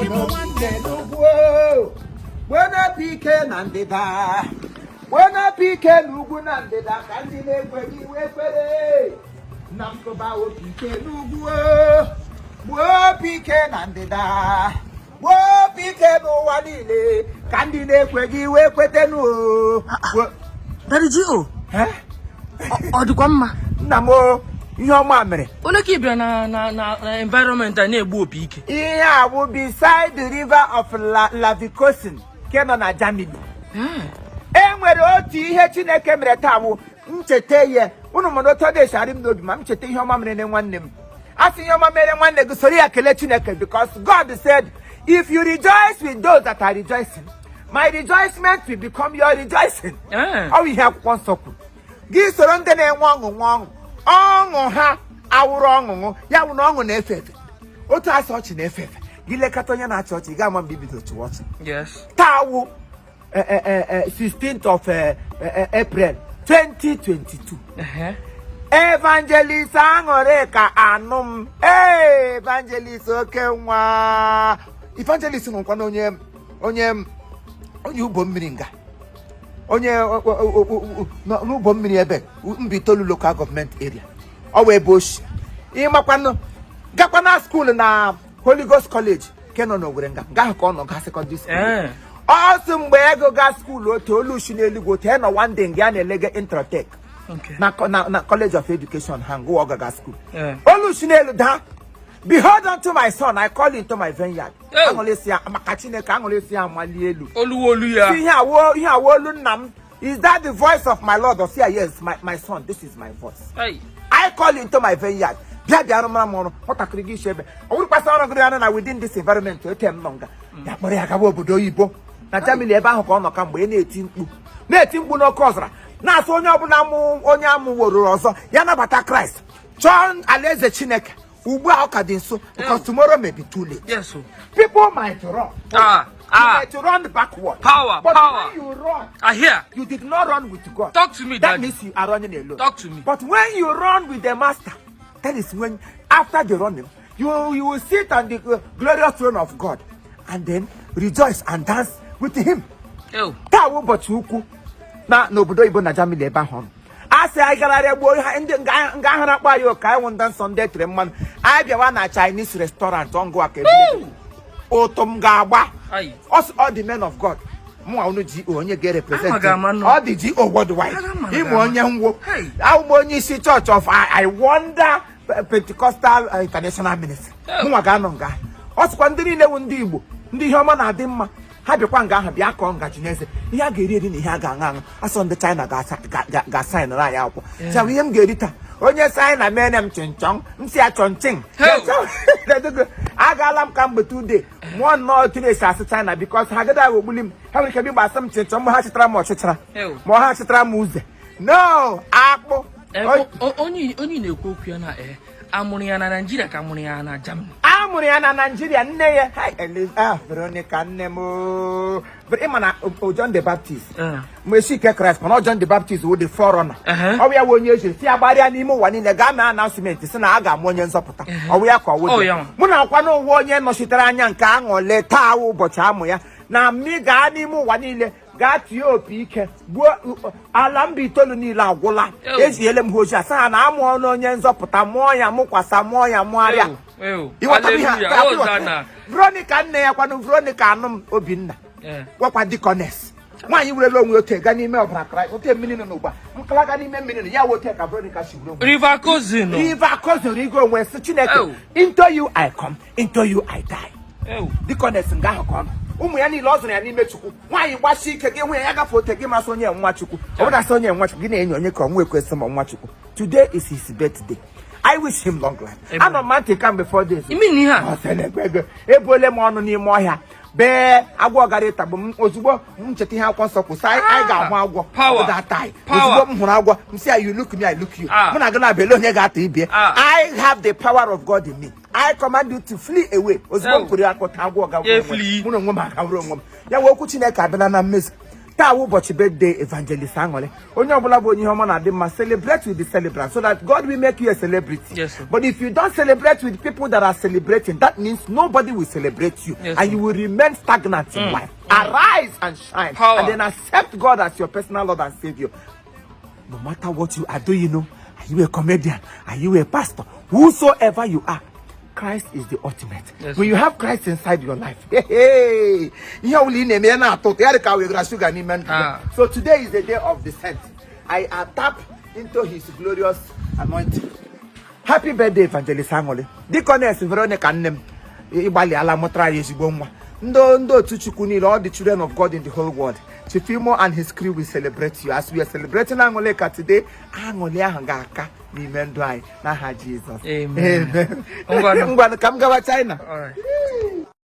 Nwanne n'ugwu, gbuo n'opi ike na ndịda, gbuo n'opi ike n'ugwu na ndịda, ka ndị na-ekweghị wee kwere na m. Kụba opi ike n'ugwu, gbuo opi ike na ndịda, gbuo opi ike n'ụwa niile, ka ndị na-ekweghị wee kwetenu. Daddy G.O. Eh? Ọ dịkwa mma? Nna m o, ihe ọma mere. Onye ka ị bịara na environment a na-egbu opi ike? Ihe a bụ beside the river of Lavikosin nke nọ na Germany. E nwere otu ihe Chineke mere taa bụ ncheta ya. Unu mana otu ọ dị m n'obi ma m cheta ihe ọma mere na nwanne m. A sị ihe ọma mere nwanne gị, soro ya kelee Chineke, because God said, "If you rejoice with those that are rejoicing, my rejoicement will become your rejoicing." Ọ bụ ihe akwụkwọ nsọ kwuru. Gị soro ndị na-enwe ọṅụ nwe ọṅụ, ọṅụ ha awụrụ ọṅụṅụ ya bụ na ọṅụ na-efe efe, otu asị ọchị na-efe efe. Gị lekọta onye na-achị ọchị, ị ga-ama mgbe ibido chịwa ọchị. Taa wụ 16th of April 2022. Evangelist Aṅụrịka anụ m, ee, Evangelist oke nwa, Evangelist nwekwana onye ụgbọ mmiri nga onye n'ụgbọ mmiri ebe Mbaitoli Local Government Area, ọ wụ ebe oshi ịmakwanụ gakwana school na Holy Ghost College nke nọ n'Owerri, nga ahụ ka ọ nọ gaa secondary school. Ọ sị mgbe ego gaa school, otu olu si n'eluigwe otu e nọ one day nga a na-elege introtech na College of Education ha ngụwa ọ gaga school. Olu si n'elu daa, "Behold unto my son, I call into my vineyard." Oh. Aṅụrịsị ya maka Chineke, aṅụrịsị ya malie elu. Oluwa olu ya. See, ihe awo olu nna m. "Is that the voice of my Lord?" Or say, "Yes, my son, this is my voice." Hey. "I call into my vineyard. Bịa, bịa rụmara m ọrụ." Nwatakịrị gị isi ebe ọ bụrụkwasị ọrụ gịrị ọrụ na within this environment ote m nọ nga ya kpọrọ ya gawa obodo oyibo na Germany. Ebe ahụ ka ọ nọ ka mgbe ị na-eti mkpu, na-eti mkpu n'oke ọzara, na-asị onye ọbụla mụ onye amụworo ọzọ ya nabata Kraịst, chọọ alaeze Chineke ugbu a ọ ka dị nso, because tomorrow may be too late. Yes o. People might run. Ah. You might run backward, Power, but power. when you run, I hear. you did not run with God. Talk to me, That Daddy. means you are running alone. Talk to me. But when you run with the master, that is when, after the running, you will sit on the glorious throne of God and then rejoice and dance with him. Ew. Taa wụ ụbọchị ukwu na n'obodo oyibo na Germany ebe ahụ ọ nọ. A sị anyị gararịa gbuo ha ndị nga ahụ na-akpọ anyị ụka anyị wụ ndị nsọ, ndị etere mmanụ. Anyị bịawa na Chinese restaurant ọngụ ka ebule ụtụ m ga-agba. Ayi. Ọ all the men of God mụnwa unu ji onye ga-represent Ama ga-ama nọ. ọ dị G.O worldwide. Aga ama ịmụ ga-ama. Onye ngwo Hey. ahụ m onye isi Church of I Wonder Pentecostal International Ministry. Oh. Mụnwa ga-anọ nga. Ọ sịkwa ndị niile wụ ndị Igbo, ndị ihe ọma na-adị mma, ha bịakwa nga ahụ bịa kọọ ngaji n'eze, ihe a ga-eri eri na ihe a ga-aṅụ aṅụ. Asọ ndị China ga-asaịnụrụ anyị akwụkwọ. Sị ihe m ga-eri taa, onye China mere m chinchọn, m si ya chọnchịn. Hey. Agaala m ka mgbe 2 day mụọ nnọọ otu na-esi asụ China, because ha agaghị aghọgbuli m. Ha nwere ike bịa gbasa m chinchọn mgbe ha chịtara m ọchịchara Ew. ma ọ ha chịtara m uze no akpụ. Onye na-ekwu okwu ya na amụrụ ya na Naịjirịa ka amụrụ ya na Germany? A mụrụ ya na Naijiria. Nne ya, hai, Veronica nne m ooo. Ịma na John the Baptist, mgbe esi ike Kraịst, mana ọ John the Baptist wụ the forerunner. Ọ bụ ya wụ onye ejiri si ya gbarịa n'ime ụwa niile gaa mee announcement si na a ga-amụ onye nzọpụta. Ọ bụ ya ka ọ wụ Ọ dị. ya nwa. Mụ na akwa n'ụwa onye nọchitere anya nke aṅụle taa wụ ụbọchị amụ ya na mmi gaa n'ime ụwa niile gaa tie opi ike gbuo ala Mbaitoli niile agwụla. Ew. Eziele m ha ozi asa ha na amụọ na onye nzọpụta, mụọ ya, mụkwasa, mụọ ya, mụgharịa. Ew, ew. Ịghọtara ihe a? Hallelujah. Hosanna. Veronica nne ya kwanụ, Veronica anụ m Obinna, gwakwa deaconess nwaanyị werela onwe otu gaa n'ime ọbara Kraịst, ote mmiri nọ n'ugba nkalaga n'ime mmiri nọ ya wụ ote ka Veronica si were onwe. River Cousin. River Cousin igo onwe sị Chineke, Ew. "Into you I come, into you I die." Ew. Deaconess nga ahụ ka ọ nọ, ụmụ ya niile ọ zụrụ ya n'ime Chukwu. Nwaanyị gbasie ike, gị hụ ya, ya gafe ote gị masị onye nwa Chukwu. Ọ bụrụ asị onye nwa Chukwu, gị na-enyo onye ka ọnwa ekwesị ma nwa Chukwu. Today is his birthday. I wish him long life. Amen. Anọ m ntị kamgbe 4 days. Imi na ihe a? Ọ sị na-ekwe ego ebuole m ọnụ n'ime ọhịa bee agwọ gara ịtagbu m. Ozugbo m cheta ihe akwụkwọ nsọ kwụ sị anyị ga-ahụ agwọ. Power. That time, Power. ozugbo m hụrụ agwọ, m sị ya, "You look me, I look you." Ah. Mụ na gị na-abịa onye ga-ata ibie. Ah. I have the power of God in me. I command you to flee away. Ozugbo m Oh. kwuru akụta agwọ ga Ya flee. mụ na onwe m agawuru onwe m ya wee. Okwu Chineke abịala na mmezu. Taa wụ ụbọchị birthday Evangelist Aṅụrị. Onye ọbụla bụ onye ihe ọma na-adị mma, celebrate with the celebrant so that God will make you a celebrity. Yes, sir. But if you don't celebrate with people that are celebrating, that means nobody will celebrate you Yes, and sir. you will remain stagnant in life. Arise and shine Power. and then accept God as your personal Lord and Savior. No matter what you are doing, are you a comedian? Are you a pastor? Whosoever you are, Christ is the ultimate. Yes, When you have Christ inside your life, hey, hey, ihe ọbụla ị na-eme ya na-atọ ụtọ, ya dị ka wegara sugar n'ime ndụ gị. Ah. So today is the day of descent. I tap into his glorious anointing. Happy birthday, Evangelist Aṅụrị. Deaconess Veronica nne m, ị gbalịala mụtara ya ezigbo nwa. Ndị otu Chukwu niile, all the children of God in the whole world, Chief Imo and his crew will celebrate you. As we are celebrating Aṅụrịka today, aṅụrị ahụ ga-aka n'ime ndụ anyị n'aha Jizọs. Amen. Ngwanụ ka m gawa China. All right.